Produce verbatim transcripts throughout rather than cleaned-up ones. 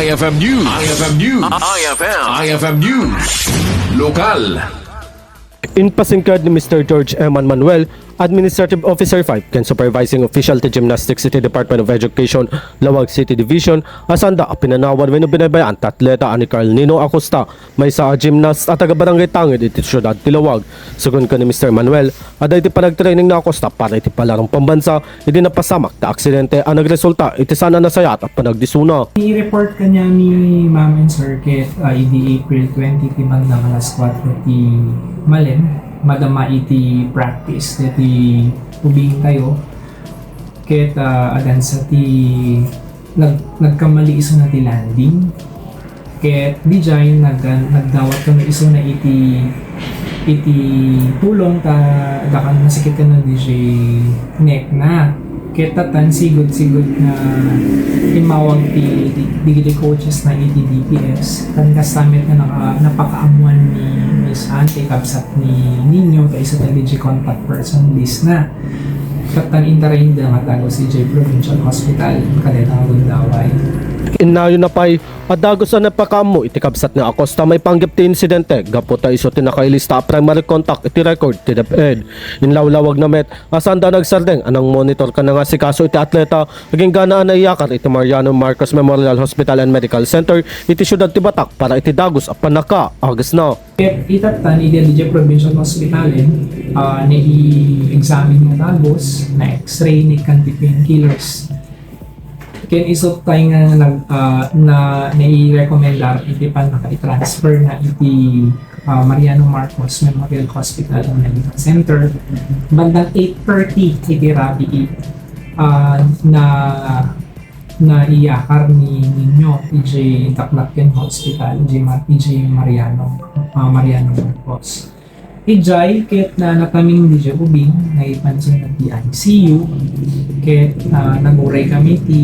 I F M News. I F M News. I F M. I F M News. Lokal. Impasingkad ni Mister George Eman Manuel, Administrative Officer five ken Supervising Official ti Gymnastics iti Department of Education, Laoag City Division, a sanda a pinanawan wenno binaybay-an ti atleta a ni Carl Nino Acosta, maysa a gymnast a taga-Barangay Tangid iti siudad ti Laoag. Sugon ken ni Mister Manuel, adda iti panagtraining ni Acosta para iti palarum pambansa, idi napasamak ti aksidente a nagresulta iti saan a nasayaat a panagdisuna. I-report kaniami, ma'am and sir, ket, ah, idi April twenty ti bandang alas kuwatro ti malem, madama iti practice deti ubingtayo. Ket, ah, agansa ti nag-, nagkamali isuna ti landing. Ket dijay nag-, nagdawat kami isuna iti, iti tulong ta adda kan nasakit kano dijay neck na. Ket tattan sigud-sigud nga immawag ti, ti, dagiti coaches na iti D P S. Tan kasta met nga naka-, napakaammuan ni Miss Ann ti kabsat ni Nino ta isu ta dijay contact person list na. Ket tan intarayenda nga dagus idiay Provincial Hospital kadayta nga gundaway. Innayon na pay a dagus a napakaammo iti kabsat ni Acosta maipanggep ti insidente gapu ta isu ti nakailista a primary contact iti record ti DepEd. Inlawlawag na met a sanda nagsardeng a nangmonitor ken nangasikaso iti atleta agingga a naiyakar iti Mariano Marcos Memorial Hospital and Medical Center iti siudad ti Batac para iti dagus a pannakaagasna. Ket itattan idi adda idiay provincial hospitalen, ah, nai-examine nga dagus, na-X-ray, naikkan ti painkillers. Ken isu pay nga nag-, ah, na, nairekomendar iti pannaka-transfer na iti, ah, Mariano Marcos Memorial Hospital and Medical Center. Bandang eight thirty iti rabii, ah, na naiyakar ni Nino idiay Dakdak ken Hospital, idiay Ma-, idiay Mariano, ah, Mariano Marcos. Idiay ket na nataming idiay ubing, naipansin na ti I C U, ket, ah, naguray kami ti,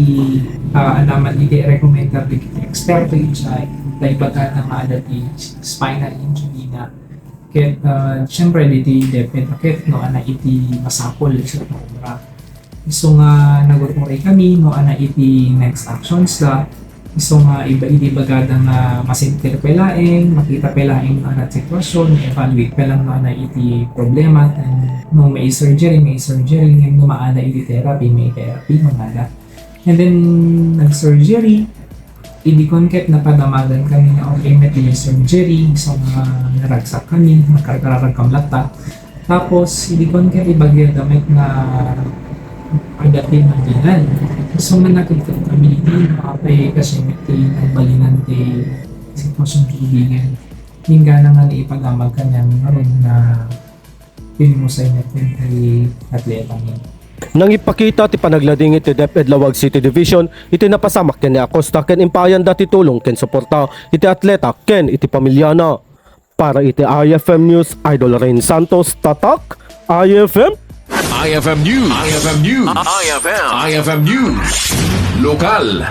ah, anaman iti rekomendar dagiti eksperto idiay, ta ibagana nga adda ti spinal injury na, ket, ah, siyempre, diti DepEd ket no ania iti masapul isu nga obra. Isu nga nagur-uray kami no ania iti next actions da. Isu nga iba-, idi ibagada nga masentir pay laeng, makita pay laeng no ania ti sitwasyon, evaluate pay lang no ania iti problema, and no may surgery, may surgery, ngem no maala iti therapy, may therapy, no nada. And then, nag-surgery, idi kon ket napadamagan kami nga okay met iti surgery, isu nga naragsak kami, nagkarkararag kam latta. Tapos, idi kon ket ibagyada met nga adda ti nagbinan. Isu nga nakidkit kami idi, apay kasi met ti nagbalinan ti sitwasyon ti ubingen. Inggana nga naipadamag kaniami ngarud nga pinimusay met ti atleta mi. Nangipakita ti panagladingit ti DepEd Laoag City Division iti napasamak ken ni Acosta ken impaayanda ti tulong ken suporta iti atleta ken iti pamiliana. Para iti I F M News, Idol Rain Santos, Tatak, I F M. I F M News. I F M News. I F M. I F M News. Lokal.